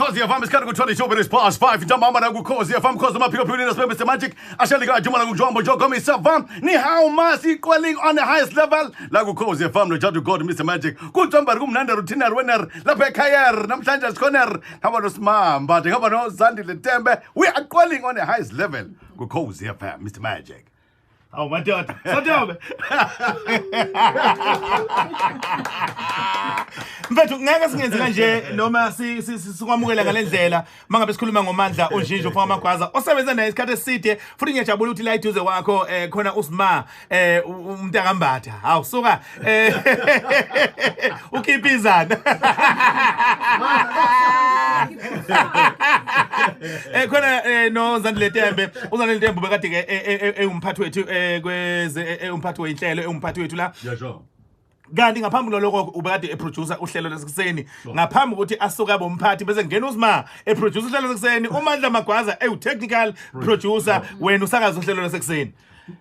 Ukhozi FM, isikhathi ku-22 minutes past 5 ntambama la kuKhozi FM, Khozi maphiko phikweni nasibembe Magic ashali ka Juma la kujombo jokomisa vam ni how masi calling on the highest level la kuKhozi FM no Jadu God Mr Magic kutsomba kumnandi rutina winner lapha ekhaya namhlanje sikhona hamba noSimamba ngihamba noZandile Tembe. We are calling on the highest level kuKhozi FM, Mr Magic. Awu madoda, sotobe. Mfethu, ngeke singenze kanje noma sikwamukela ngalendlela mangabe sikhuluma ngoMandla uNjinji ufaka amagwaza osebenza naye isikhathi eside, futhi ngiyajabula ukuthi la eduze kwakho khona uSima umntakambatha. Hawu suka ukhipizana. Khona no Zandile Tembe, uZandile Tembe bekade ke ewumphathi wethu kweze umphathi weinhlelo, umphathi wethu la. Yeah, sure. Kanti ngaphambi kwalokho ubekade eproducer uhlelo lasekuseni, ngaphambi ukuthi asuke abe umphathi bese ngena uSima eproducer uhlelo lasekuseni, uMandla Magwaza ewu technical producer, wena usakaza uhlelo lasekuseni.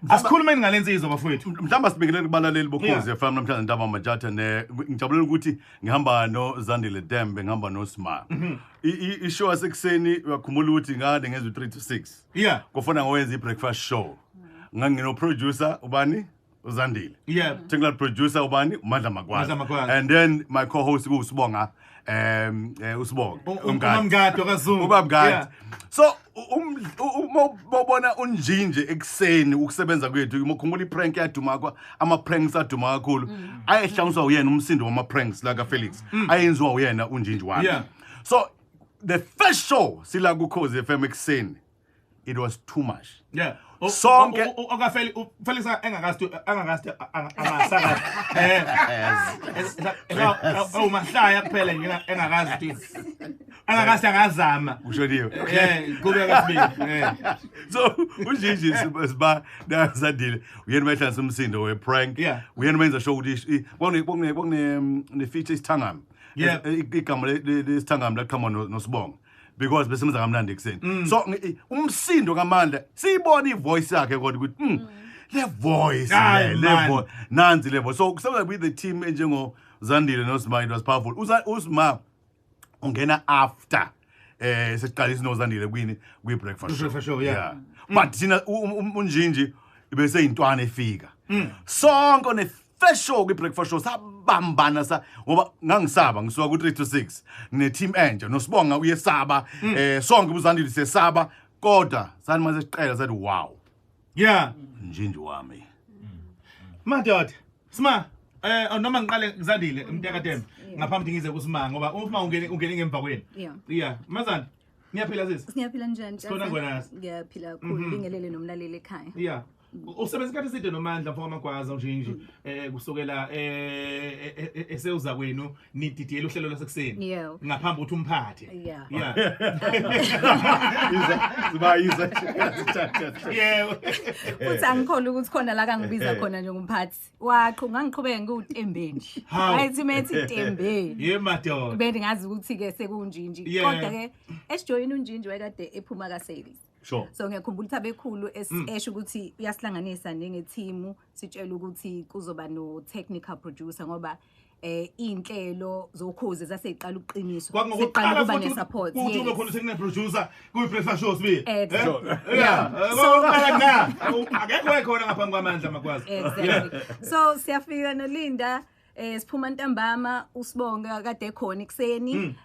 Asikhulumeni ngalensizwa bafowethu. Mhlawumbe sibingelele kubalaleli boKhozi FM namhlanje ntambama Majatha ne ngijabulela ukuthi ngihamba noZandile Tembe, ngihamba noSima. I-show yasekuseni uyakhumbula ukuthi ngade ngenza u3 to 6. Kufana ngowenza i-breakfast show. Ngangino producer ubani? uZandile. Technical producer ubani? uMandla Magwaza. And then my co-host kuSibonga uSibonga. Umngadi okaZulu. Ubabngadi. So uma ubona uNjinji ekseni ukusebenza kwethu, ukhumbula iprank yaduma kwa ama pranks aduma kakhulu. Ayehlanganiswa uyena umsindo wama pranks la ka Felix. Ayenziwa uyena uNjinji wami. So the first show sila kuKhozi FM ekseni, it was too much. Yeah. Sonke okaFelix engakazi angasakazi. Mahlaya kuphela nje engakazi angakazi angazama. Ushoniwe. Kube kasibili. So uNjinji siba naZandile uyena behlanganisa umsindo we prank. Uyena wenza show ukuthi kwakune ne feature isithangami. Igama lesithangami laqhamuka noSibonga. Because besebenza kamnandi ekuseni. So umsindo kaMandla siyibona ivoice yakhe kodwa ukuthi le voice le voice nanzi le voice. So kusebenza with the team enjengo Zandile noSima, it was powerful. uSima ungena after sesiqalisa noZandile kwini kwi breakfast show. Yeah. But thina uNjinji bese intwana efika. Sonke ne first show kwi breakfast show sabambana sa ngoba ngangisaba ngisuka ku 3 to 6 ne team entsha noSibonga uyesaba sonke uZandile sesaba kodwa sani mase siqela sathi wow. Yeah. Njinji wami. Madoda, Sima noma ngiqale ngizandile umntakaTembe ngaphambi ngize kuSima ngoba uma ungene ngemva kwenu. Yeah. Mazandi, niyaphila sisi? Siyaphila njani? Sikhona ngona. Ngiyaphila kakhulu, bingelele nomlaleli ekhaya. Yeah. Usebenza isikhathi eside noMandla mfowethu Magwaza uNjinji kusukela esewuza kwenu nididiyela uhlelo lasekuseni ngaphambi ukuthi umphathe. Yeah. Iza. Yebo. Futhi angikholwa ukuthi khona la kangibiza khona njengomphathi. Waqhu ngangiqhubeka ngiwuTembe nje. Ayithi methi Tembe. Ye madoda. Bende ngazi ukuthi ke sekuNjinji. Kodwa ke esijoyina uNjinji wayekade ephuma ka sales. Sure. So ngiyakhumbula ukuthi abekhulu esho ukuthi uyasihlanganisa njengeteam, sitshela ukuthi kuzoba no technical producer ngoba inhlelo zokhozi zaseziqala ukuqiniswa, seqala kuba ne support. Ukuthi ube khona technical producer kuyi breakfast show sibili. Yeah. So na akekho ekhona ngaphambi kwaMandla Magwaza. Exactly. So siyafika noLinda siphuma ntambama, uSibonga kade khona ekuseni,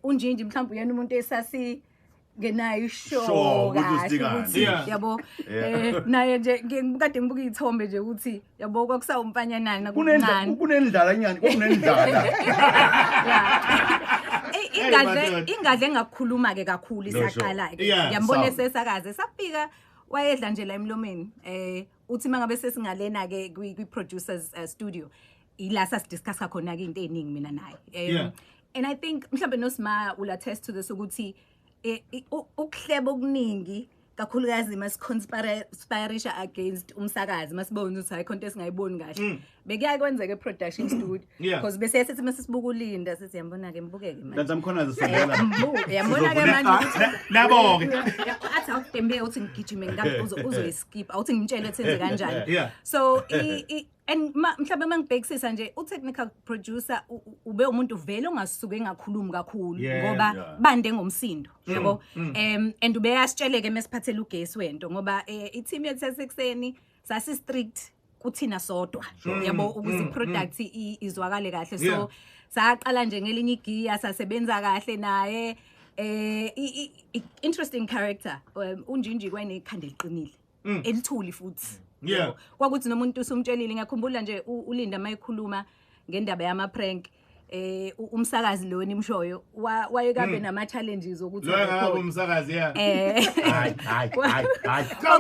uNjinji mhlawumbe uyena umuntu esasi ngenayo ishow kahle yabo. Naye nje ngikade ngibuka izithombe nje ukuthi yabo kwakusawumfanyanana kuncane kunendlala nyani kunendlala. Ingadle engakukhuluma ke kakhulu isaqala ke ngiyambona esesakaze safika wayedla nje la emlomeni uthi mangabe sesingalena ke kwi producers studio ila sasidiscuss khona ke into eziningi mina naye. And I think mhlawumbe noSima will attest to this ukuthi ukuhleba okuningi kakhulukazi masiconspirisha against umsakazi masibona ukuthi hayi content singayiboni kahle. Bekuyaye kwenzeka e-production studio because bese sithi mase sibuka uLinda, sithi, "Yambona-ke, mbukeke manje." Nhlanhla Mkhwanazi sondela. Yambona-ke manje ukuthi Nabo-ke. Athi awudembe, uthi ngigijime, ngabe uzoyiskip, awuthi ngimtshele ukuthi enze kanjani. So and mhlawumbe mangibhekisisa nje, u-technical producer ube umuntu vele ongasuke engakhulumi kakhulu ngoba bande ngomsindo, yabo, and ubeyasitsheleke mesiphathela ugesi wento, ngoba i-team yethu yasekuseni sasi strict kuthina sodwa, yabo, ukuze i-product izwakale kahle. So saqala nje ngelinye igiya, sasebenza kahle naye. Interesting character, unjinji kwanekhanda eliqinile, elithuli futhi. Yabo. Kwakuthi nomuntu usumtshelile, ngiyakhumbula nje uLinda mayekhuluma ngendaba yama prank, umsakazi lo nimshoyo wayekabe nama challenges ukuthi Lo ngabe arekhode. umsakazi, yeah. Hayi, hayi, hayi, hayi. Cha,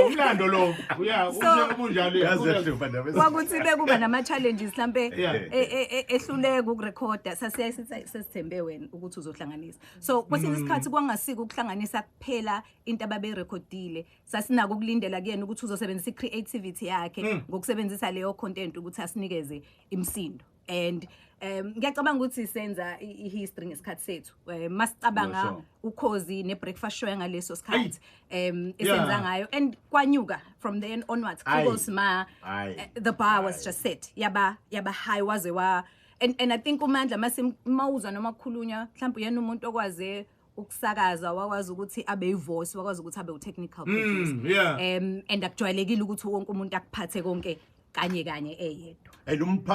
umlando lo. Yeah, ubunjalo. Yazi yahlupha ndaba. Kwakuthi bekuba nama challenges mhlambe ehluleka ukurekhoda, sasiyaye sithi sesithembe wena ukuthi uzohlanganisa. So kwesinye isikhathi kwangasika ukuhlanganisa kuphela into ababerekhodile, sasinako ukulindela kuyena ukuthi uzosebenzisa i-creativity yakhe ngokusebenzisa leyo content ukuthi asinikeze imsindo. And ngiyacabanga ukuthi senza i-history ngesikhathi sethu, masicabanga Ukhozi ne-breakfast show yangaleso sikhathi esenza ngayo, and kwanyuka from then onwards. Ayi. Kudos ma Ayi. The bar was just set, yaba high, waze wa and I think uMandla mawuzwa noma kukhulunywa, mhlawumbe uyena umuntu okwaze ukusakaza, wakwazi ukuthi abe ivoice, wakwazi ukuthi abe u-technical producer. And akujwayelekile ukuthi wonke umuntu akuphathe konke kanye kanye eyedwa. And umphathi